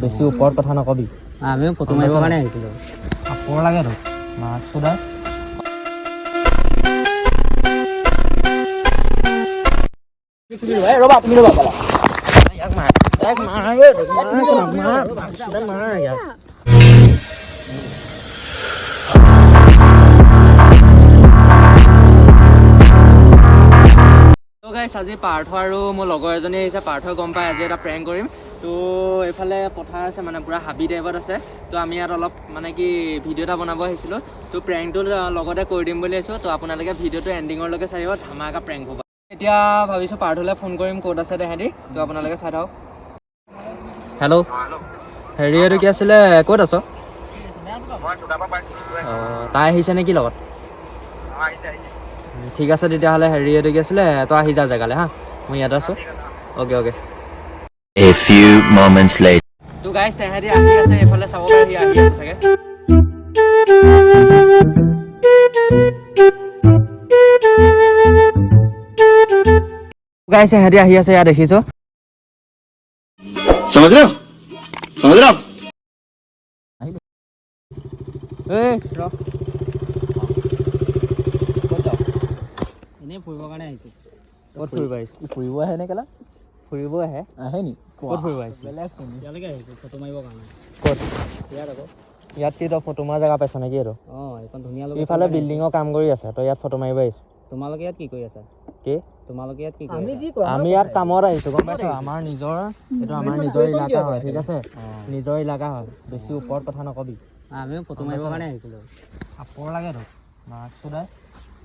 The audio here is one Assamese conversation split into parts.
বেছি ওপৰত কথা নকবি। আমিও ফটো মাৰিবৰ কাৰণে আহিছিলোঁ। থাপৰ লাগে তোক, মাক চোদা। ৰ'বা, তুমি ৰ'বা পালা। ইয়াক মাৰ, ইয়াক মাৰ, মাৰ, মাৰ, মাৰ, মাৰ ইয়াক। তো গাইছ, আজি পাৰ্থ আৰু মোৰ লগৰ এজনী আহিছে। পাৰ্থই গম পাই আজি এটা প্ৰেংক কৰিম। তো এইফালে পথাৰ আছে, মানে পূৰা হাবি টাইপত আছে। তো আমি ইয়াত অলপ মানে কি ভিডিঅ' এটা বনাব আহিছিলোঁ। তো প্ৰেংকটো লগতে কৰি দিম বুলি আহিছোঁ। তো আপোনালোকে ভিডিঅ'টো এণ্ডিঙৰলৈকে চাই দিব, ধামাকা প্ৰেংক হ'ব। এতিয়া ভাবিছোঁ পাৰ্থলৈ ফোন কৰিম, ক'ত আছে তেহেঁতি। তো আপোনালোকে চাই থাকক। হেল্ল', হেৰি, এইটো কি আছিলে, ক'ত আছ? অঁ, তাই আহিছে নেকি লগত? ঠিক আছে তেতিয়াহ'লে। হেৰি, এইটো কি আছিলে, তই আহি যা জেগালৈ। হা, মই ইয়াত আছোঁ। Okay okay. A few moments later. তো গাইছ, তেহেঁতি আহি আছে। এইফালে চাব পাৰি, আহি আছে চাগে। গাইছ, এহেঁতি আহি আছে, ইয়াত দেখিছোঁ। समझ रहे हो, समझ रहे हो आप? এই ৰ, ক'ত যাৱ? এনেই ফুৰিবৰ কাৰণে আহিছোঁ। ক'ত ফুৰিব আহিছ? ফুৰিব আহে নে কেলা? ফুৰিব আহে? আহে নি? ক'ত ফুৰিব আহিছ? ইয়ালৈকে আহিছোঁ ফটো মাৰিবৰ কাৰণে। ক'ত? ইয়াত আকৌ। ইয়াত কি তই ফটো মৰা জেগা পাইছ নেকি এইটো? অঁ, এইখন ধুনীয়া লোকেশ্যন। ইফালে বিল্ডিঙৰ কাম কৰি আছে, তই ইয়াত ফটো মাৰিব আহিছ? তোমালোকে ইয়াত কি কৰি আছা? কি? তোমালোকে ইয়াত কি কৰি আছা? আমি ইয়াত কামত আহিছোঁ, গম পাইছ? আমাৰ নিজৰ এইটো, আমাৰ নিজৰ ইলাকা হয়, ঠিক আছে? নিজৰ ইলাকা হয়। বেছি ওপৰত কথা নকবি। আমিও ফটো মাৰিবৰ কাৰণে আহিছিলোঁ। থাপৰ লাগে তোক, মাক চোদাই।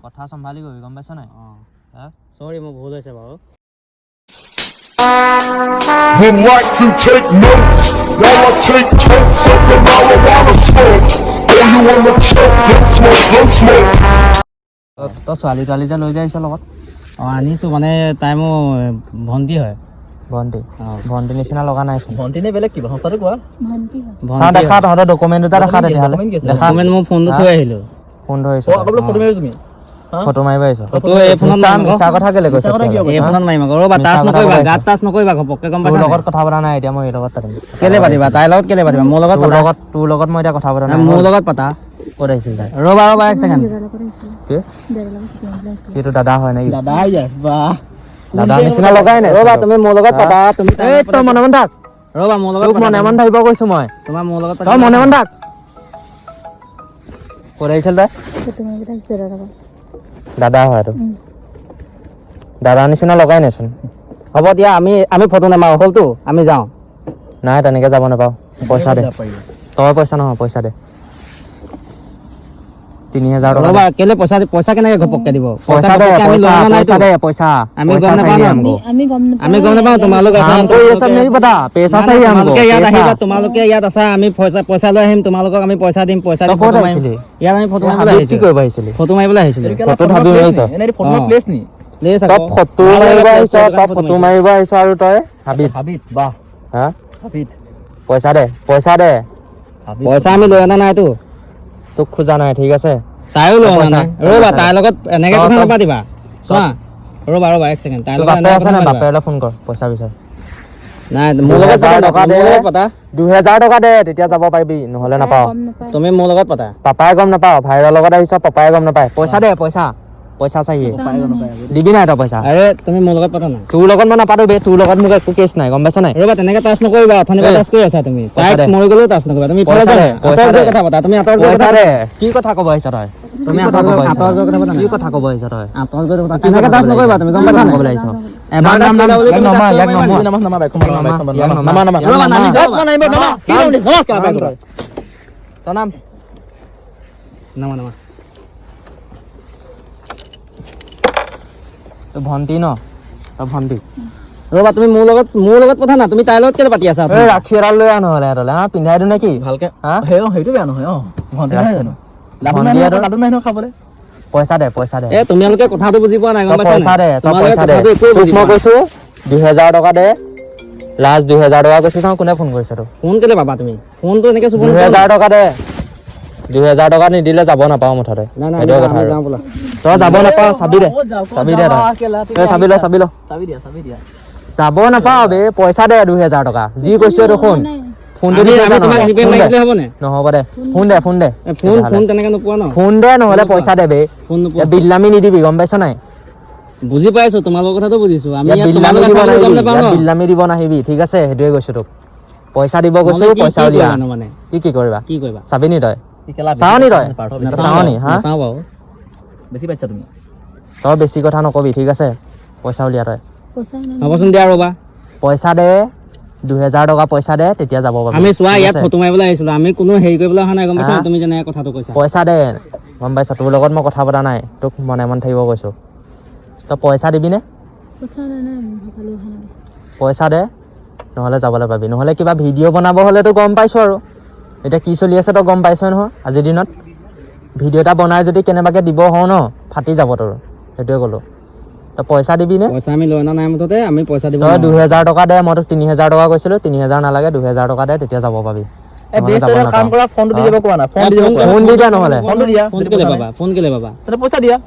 কথা চম্ভালি কবি, গম পাইছ নাই? অঁ। হা? চৰি, মোৰ ভুল হৈছে বাৰু। Would like to take notes while I take tokes of the marijuana smoke. Oh, you wanna choke? Don't smoke, don't smoke. তই ছোৱালী তোৱালী যে লৈ যাই আহিছ লগত? অঁ, আনিছোঁ, মানে তাই মোৰ ভণ্টি হয়। ভণ্টি? অঁ। ভণ্টি নিচিনা লগা নাইচোন। ভণ্টি নে বেলেগ কিবা, সঁচাটো কোৱা। চাওঁ, দেখা, তহঁতৰ ডকুমেণ্ট দুটা দেখা তেতিয়াহ'লে। Document কি আছে? দেখা। ডকুমেণ্ট মোৰ ফোনটো থৈ আহিলোঁ। ফোন ধৰিছ? অ, আকৌ বোলে ফটো মাৰিবা তুমি? ফটো মাৰিব আহিছ? ফটো এই ফোনত মিছা মাৰিম আকৌ। মিছা কথা কেলে কৈছ? মিছা কথা কিয়? এই ফোনত মাৰিম আকৌ। ৰ'বা, মিছা টাচ কথা নকৰিবা। কৈ আছ। গাত টাচ নকৰিবা ঘপককে, গম তোৰ পাইছা? লগত কথা পতা নাই এতিয়া, মই এই লগত পাতিম। কেলে পাতিবা? তাইৰ লগত কেলে পাতিবা? মোৰ লগত তোৰ পাতা। লগত, তোৰ লগত মই এতিয়া কথা পতা নাই। মোৰ লগত পাতা। ক'ত আহিছিল তাই? ৰ'বা ৰ'বা, এক ছেকেণ্ড। কি? কি, তোৰ দাদা হয় নেকি? দাদা ইয়াৰ, বাহ। দাদা নিচিনা লগাই নাই। ৰ'বা, তুমি মোৰ লগত পাতা। তুমি তাইৰ এই লগত তই মনে মনে থাক। ৰ'বা, মোৰ লগত তোক পাতা। মনে মনে থাকিব কৈছো মই। তোমাৰ মোৰ লগত তই মনে মনে থাক। ক'ত আহিছিল তাই? দাদা হয় এইটো? দাদা নিচিনা লগাই নাইচোন। হ'ব দিয়া, আমি ফটো নামাৰো, হ'লতো, আমি যাওঁ। নাই, তেনেকে যাব নাপাওঁ। পইচা দে। তই পইচা নহয়, পইচা দে, 3000 টকা ৰ'বা দে। কেলে পইচা? পইচা কেনেকে ঘপককে দিব? পইচা দে। ঘপককে আমি পইচা লৈ অনা নাইতো। পইচা দে, পইচা। আমি পইচা গম নাপাওঁ चाहिए ন। हमको। আমি গম নাপাওঁ তোমালোক আছা। काम को ये सब नहीं पता, पैसा না, না, चाहिए हमको। তোমালোকে ইয়াত पैसा। আহিবা, তোমালোকে ইয়াত আছা, আমি পইচা পইচা লৈ আহিম, তোমালোকক আমি পইচা দিম, পইচা তই দি ক'ত ফটো মাৰিম। আহিছিলি? ইয়াত আমি ফটো মাৰিবলৈ হাবিত কি আহিছিলো। কৰিব আহিছিলি? ফটো মাৰিবলৈ আহিছিলো। ফটোত হাবি মাৰিছ? এনে ফটো অ। প্লেচ নি? প্লেচ তই আকৌ। ফটো ভাল মাৰিব জেগা আহিছ? place, তই সেইটো ফটো কাৰণে মাৰিব আহিছ আৰু তই হাবিত? হাবিত, বাহ। হা? হাবিত। পইচা দে, পইচা দে। হাবিত। পইচা আমি লৈ অনা নাইতো। তোক খোজা নাই, ঠিক আছে? তাইও লৈ অনা পইচা, নাই। ৰ'বা, পইচা। তাইৰ লগত এনেকে তই- কথা তই- নাপাতিবা। চোৱা, ৰ'বা ৰ'বা, এক ছেকেণ্ড, তাইৰ তোৰ লগত বাপে এনেকে আছে কথা নাই? নাপাতিবা। বাপেৰলৈ ফোন কৰ, পইচা বিচাৰ। নাই, মোৰ লগত 2000 পাতা, টকা মোৰ দে। লগত পাতা। 2000 টকা দে, তেতিয়া যাব পাৰিবি, নহ'লে নাপাওঁ। তুমি মোৰ লগত পাতা। পাপাই গম নাপাওঁ, ভাইৰৰ লগত আহিছ, পাপাই গম নাপায়। পইচা দে, পইচা, পইচা চাহিয়ে। দিবি নাই তই পইচা? আৰে, তুমি মোৰ লগত পাতা না। তোৰ লগত মই নাপাতো বে, তোৰ লগত মোক একো কেছ নাই, গম পাইছ নাই? ৰ'বা, তেনেকে টাচ নকৰিবা। অথনিৰ পৰা এই, টাচ কৰি আছা তুমি। পইচা তাইক দে। মৰি গ'লেও টাচ নকৰিবা তুমি। ইফালে পইচা যোৱা, দে, পইচা আঁতৰত গৈ দে। কথা পাতা। তুমি আঁতৰত গৈ পইচা কথা দে। কি কথা ক'ব আহিছ তই? তুমি কি কথা আঁতৰত ক'ব গৈ আহিছ? আঁতৰত গৈ কথা পাতা না। কি কথা ক'ব আহিছ তই? আঁতৰত গৈ কথা কি তেনেকে কথা টাচ ক'বলৈ নকৰিবা আহিছ? তুমি, গম কি পাইছা কথা নাই? ক'বলৈ আহিছ? এবাৰ নাম, টাচ নাম, কৰিলা বুলি ইয়াক তুমি নমা, টাচ ইয়াক কৰিব নমা। পাৰিবা নামা, নামা, বাইকখন নামা, বাইকখন ইয়াক নামা, নমা। নামা, নামা। ইয়াক ৰ'বা, নমা। নামি যাবা। নামা, কি নাম, নামা, কেলা নাম বাইকত। তই। তই নাম। নামা নামা। তোৰ ভণ্টি ন? তই ভণ্টি? ৰ'বা, তুমি মোৰ লগত কথা না, তুমি তাইৰ লগত কেলে পাতি আছা? এই ৰাখী এডাল লৈ আহ নহ'লে সিহঁতলে, হা, পিন্ধাই দিওঁ নেকি? ভালকে। হা? সেই অ, সেইটো বেয়া নহয়। অ, ভণ্টি নহয় জানো? লাডু নাই ভণ্টি নহয়, আৰু- লাডু নাই নহয় খাবলৈ। পইচা দে, পইচা দে। এ, তোমালোকে কথাটো বুজি পোৱা নাই, গম তই পাইছা পইচা নাই? দে, তই তোমালোকে পইচা দে। কথাটো একোৱেই তোক বুজি মই পোৱা নাই। কৈছো, 2000 টকা দে, লাষ্ট 2000 টকা কৈছো। চাওঁ কোনে ফোন কৰিছে তোক। ফোন কেলে পাবা তুমি? ফোনটো এনেকে চুব নোপোৱা। 2000 টকা দে। 2000 টকা নিদিলে যাব নাপাওঁ মুঠতে। নাই নাই, সেইটোৱে আমি কথা আমি আৰু। যাওঁ ব'লা। তই যাব নাপাওঁ, চাবি দে, চাবি দে তই। এই চাবি ল, চাবি ল। চাবি দিয়া, চাবি দিয়া। যাব নাপাওঁ বে। পইচা দে 2000 টকা, যি কৈছো এইটো শুন। ফোনটো দি আমি তোমাক জিপে মাৰি দিলে হ'ব নে? নহ'ব দে, ফোন দে, ফোন দে। ফোন ফোন তেনেকে নোপোৱা ন? ফোন দে, নহ'লে পইচা দে বে। ফোন নোপোৱা। বিল্লামি নিদিবি, গম পাইছ নাই? বুজি পাইছো, তোমালোকৰ কথাটো বুজিছো। আমি ইয়াত ইয়াত বিল্লামি তোমালোক দিব আছা বুলি গম নাহিবি, নাপাওঁ ইয়াত ন। বিল্লামি দিব নাহিবি, ঠিক আছে? সেইটোৱে কৈছো তোক। পইচা দিব কৈছো, নহ'লে কি- পইচা কি উলিয়া। কৰিবানো মানে? কি কি কৰিবা? কি কৰিবা? চাবি নি তই? কি কেলা চাওঁ নি তই? পাৰ্থ, চাওঁ নি, হা? নাচাওঁ বাৰু। বেছি পাইছা তুমি। তই বেছি কথা নকবি, ঠিক আছে? পইচা উলিয়া তই। হ'বচোন, দিয়া ৰ'বা। পইচা দে, 2000 টকা পইচা দে, তেতিয়া যাব পাবি। আমি চোৱা ঠিক ইয়াত আছে? ফটো মাৰিবলৈ আহিছিলো, আমি কোনো হেৰি কৰিবলৈ অহা নাই, গম পাইছা হা? নাই? তুমি যেনেকে কথাটো কৈছা। পইচা দে, গম পাইছ? তোৰ লগত মই কথা পতা নাই, তোক মনে মনে থাকিব কৈছো। তই পইচা দিবিনে? পইচা দে, নহ'লে যাবলৈ পাবি। নহ'লে কিবা ভিডিঅ' বনাব হ'লেতো গম পাইছোঁ আৰু এতিয়া কি চলি আছে তই গম পাইছ নহয়। আজিৰ দিনত ভিডিঅ' এটা বনাই যদি কেনেবাকৈ দিব হওঁ ন, ফাটি যাব তোৰ, সেইটোৱে ক'লোঁ। তই পইচা দিবিনে? পইচা আমি লৈ অনা নাই, মুঠতে আমি পইচা দিব তই নোৱাৰো। 2000 টকা দে। মই তোক 3000 টকা কৈছিলোঁ, 3000 নালাগে, 2000 টকা দে, তেতিয়া যাব পাবি। এই নহ'লে বেষ্ট যাব এটা কাম নাপাওঁ। কৰা, ফোনটো দি যাব কোৱা না, ফোন দি যাব কোৱা। ফোন দি দিয়া নহ'লে। ফোনটো দিয়া, ফোন যদি কেলে পইচা পাবা? ফোন কেলে পাবা? তেনে পইচা দিয়া।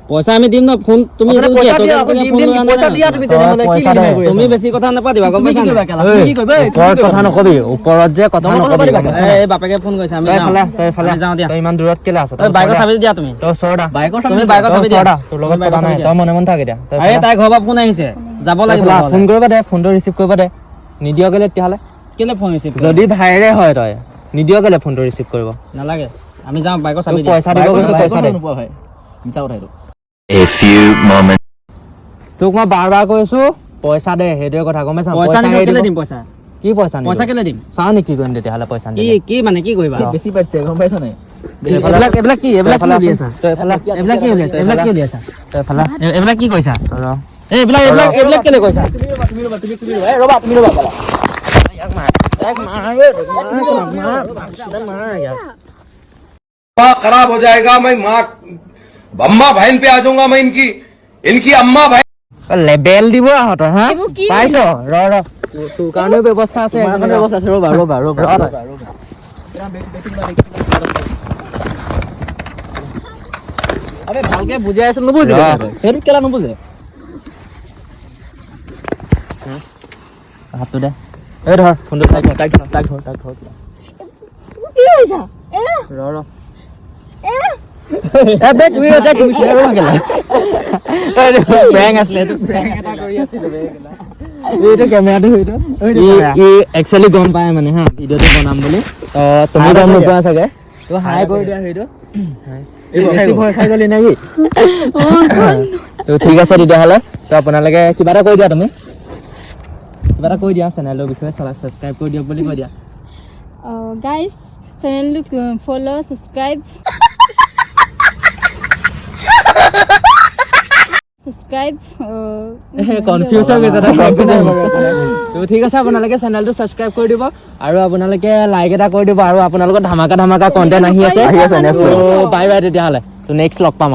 পইচা আমি দিম ন, ফোন তুমি তেনে এইটো কি, পইচা এটকা দিয়া, আকৌ দুটকীয়া দিম ফোন দিম লৈ অনা পইচা নাই দিয়া ন? তুমি তই তেনেহ'লে কি পইচা দে। লিলিমাই কৰি আছা? তুমি বেছি কথা নাপাতিবা, গম তুমি পাইছা কি কৰিবা নাই? কেলা? তুমি কি কৰিবা? এই, তুমি ওপৰত কি কথা কৰিবা? নকবি, ওপৰত যে কথা নকবা, নকবি, নকবা, গম পাইছ এই নাই? এই বাপেকে ফোন কৰিছে, আমি তই যাওঁ। এইফালে আহ, তই এইফালে আমি যাওঁ দিয়া। তই ইমান দূৰত কেলে আছ? ঐ, বাইকৰ চাবি দিয়া তুমি। তই ওচৰত আহ। বাইকৰ তুমি চাবি বাইকৰ তই চাবি দিয়া। ওচৰত আহ, তোৰ লগত তুমি বাইকৰ কথা নাই। চাবি দিয়া। তই মনে মনে থাক এতিয়া। তই আৰে এইফালে তাই ঘৰৰ পৰা ফোন আহিছে, যাব আহ। লাগিব এইফালে আহ, ঘৰলে। ফোন কৰিব দে, ফোনটো ৰিচিভ কৰিব দে। নিদিয় কেলে তেতিয়াহ'লে? কেলে ফোন ৰিচিভ যদি ভাইৰে হয়, তই নিদিয় কেলে ফোনটো ৰিচিভ কৰিব? নালাগে, আমি যাওঁ, বাইকৰ চাবি তোক দিয়া। পইচা দিব কৈছো, পইচা দে। নোপোৱা ভাই, মিছা কথা এইটো। A few moments. তোক মই বাৰ বাৰ কৈছো, পইচা দে, সেইটোৱে কথা, গম পাইছা? পইচা নিদিওঁ, এৰি কেলে দিব। দিম পইচা? কি পইচা নিদিওঁ? পইচা কেলে দিম? চাওঁ নি কি কৰিম তেতিয়াহ'লে পইচা কি নিদিলে? কি মানে কি কৰিবা? বেছি পাইছে, গম পাইছা নাই? এইবিলাক এইবিলাক কি, এইবিলাক কি তই উলিয়াইছা? তই এইফালে আহ, এইবিলাক কি উলিয়াইছা? এইবিলাক কি উলিয়াইছা? তই এইফালে আহ, এইবিলাক কি কৈছা? তই ৰ। এই এইবিলাক এইবিলাক এইবিলাক কেলে কৈছা? তুমি ৰ'বা, তুমি ৰ'বা, তুমি তুমি ৰ'বা, এই ৰ'বা, তুমি ৰ'বা কেলা। माँ खराब हो जाएगा, मैं माँ अम्मा बहन पे आ जाऊंगा, मैं इनकी इनकी अम्मा बहन লেবেল দিব আহ তই, হা পাইছ? ৰ ৰ, তোৰ কাৰণেও ব্যৱস্থা আছে। তোমাৰ কাৰণে ব্যৱস্থা আছে, ৰ'বা ৰ'বা ৰ'বা ৰ ৰ'বা ৰ'বা। আবে ভালকে বুজাই আছো, নুবুজে। ৰ। সেইটো কেলা নুবুজে। হাতটো দে, এই ধৰ ফোনটো। তাইক ধৰ, তাইক ধৰ, তাইক ধৰ, তাইক ধৰ। কি কৰিছা? এৰা। ৰ ৰ। এৰা। এ বে, তুমি এতিয়া তুমি ৰ'বা কেলা। প্ৰেংক আছিলে এইটো, প্ৰেংক এটা কৰি আছিলো বে কেলা। এইটো কেমেৰাটো, এইটো ই একচুৱেলি গম পায় মানে হা, ভিডিঅ'টো বনাম বুলি। তো তুমি গম নোপোৱা চাগে। তো হাই কৰি দিয়া সেইটো। বেছি ভয় খাই গ'লি নেকি? তো ঠিক আছে তেতিয়াহ'লে। তো আপোনালোকে কিবা এটা কৈ দিয়া, তুমি কিবা এটা কৈ দিয়া চেনেলটোৰ বিষয়ে, ছাবস্ক্ৰাইব কৰি দিয়ক বুলি কৈ দিয়া। গাইজ, চেনেলটো ফ'ল', ছাবস্ক্ৰাইব, ছাবস্ক্ৰাইব। কনফিউজ হৈ গৈছে, কনফিউজ হৈ গৈছে। তো ঠিক আছে, আপোনালোকে চেনেলটো ছাবস্ক্ৰাইব কৰি দিব আৰু আপোনালোকে লাইক এটা কৰি দিব আৰু আপোনালোকৰ ধামাকা ধামাকা কণ্টেণ্ট আহি আছে। আহি আছে, next bye bye তেতিয়াহ'লে, তো নেক্সট লগ পাম।